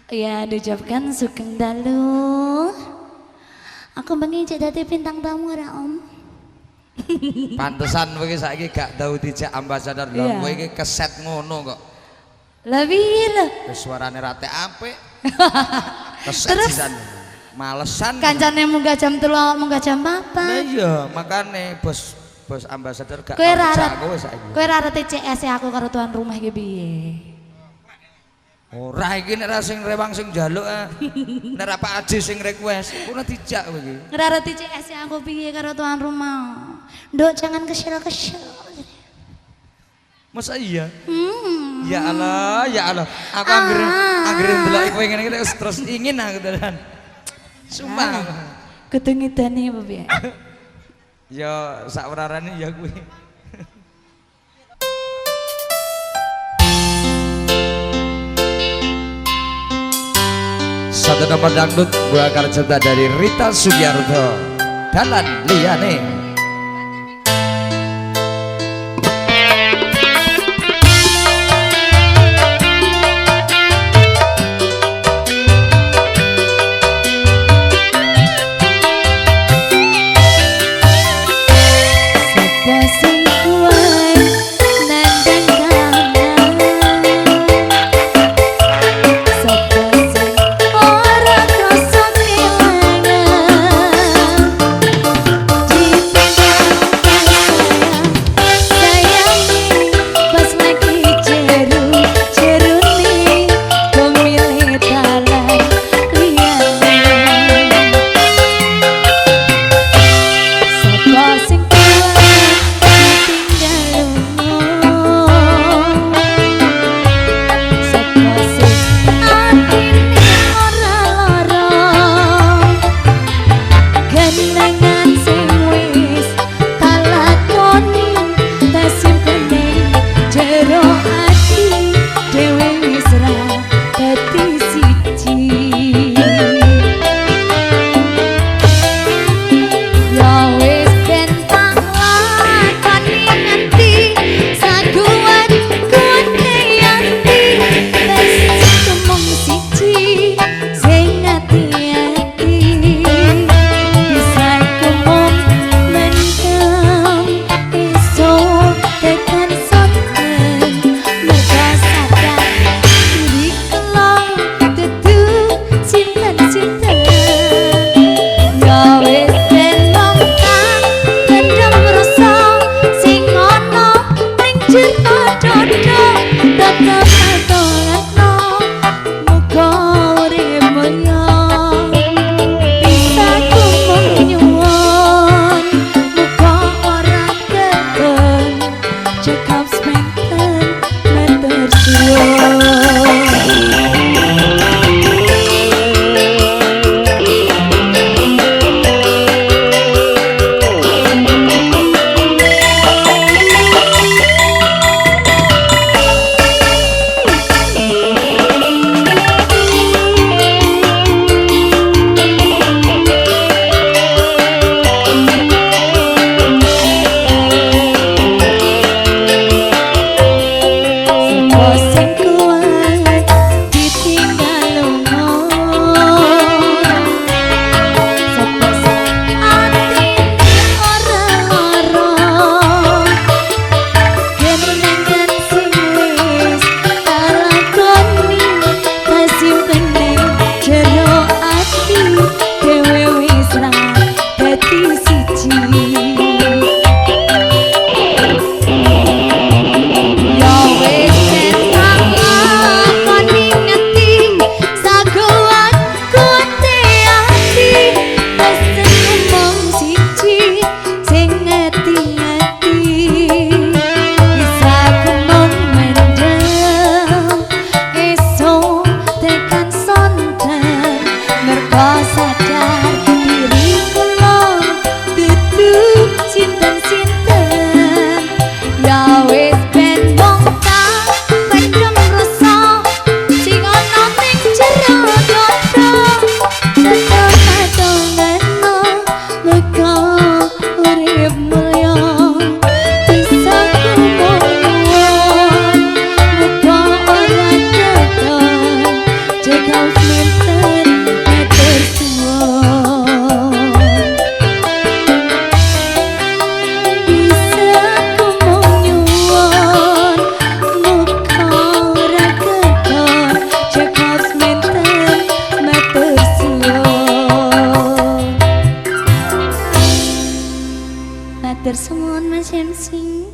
Ya diucapkan sugeng dalu. Aku bengi cek dadi bintang tamu ora Om. Pantesan kowe saiki gak tau dijak ambasador lho, kowe iki keset ngono kok. Lah piye lho? Wis suarane ra tek apik. Keset sisan. Malesan. Kancane munggah jam 3, munggah jam 4. Lah iya, makane bos ambasador gak tau dijak kowe saiki. Kowe ra reti CS aku karo tuan rumah iki piye? Ora iki nek ra sing rewang sing njaluk ah. Nek ra Pak Aji sing request, ora dijak kowe iki. Ora reti CS aku piye karo tuan rumah. Nduk jangan kesel-kesel. Masa iya? Ya Allah, ya Allah. Aku anggere ndelok kowe ngene iki terus ingin aku tenan. Sumpah. Kudu ngidani apa piye? Ya sak werarane ya kuwi. Satu nomor dangdut gua akan cerita dari Rita Sugiarto, Dalan Liyane. Matur suwun Mas MC.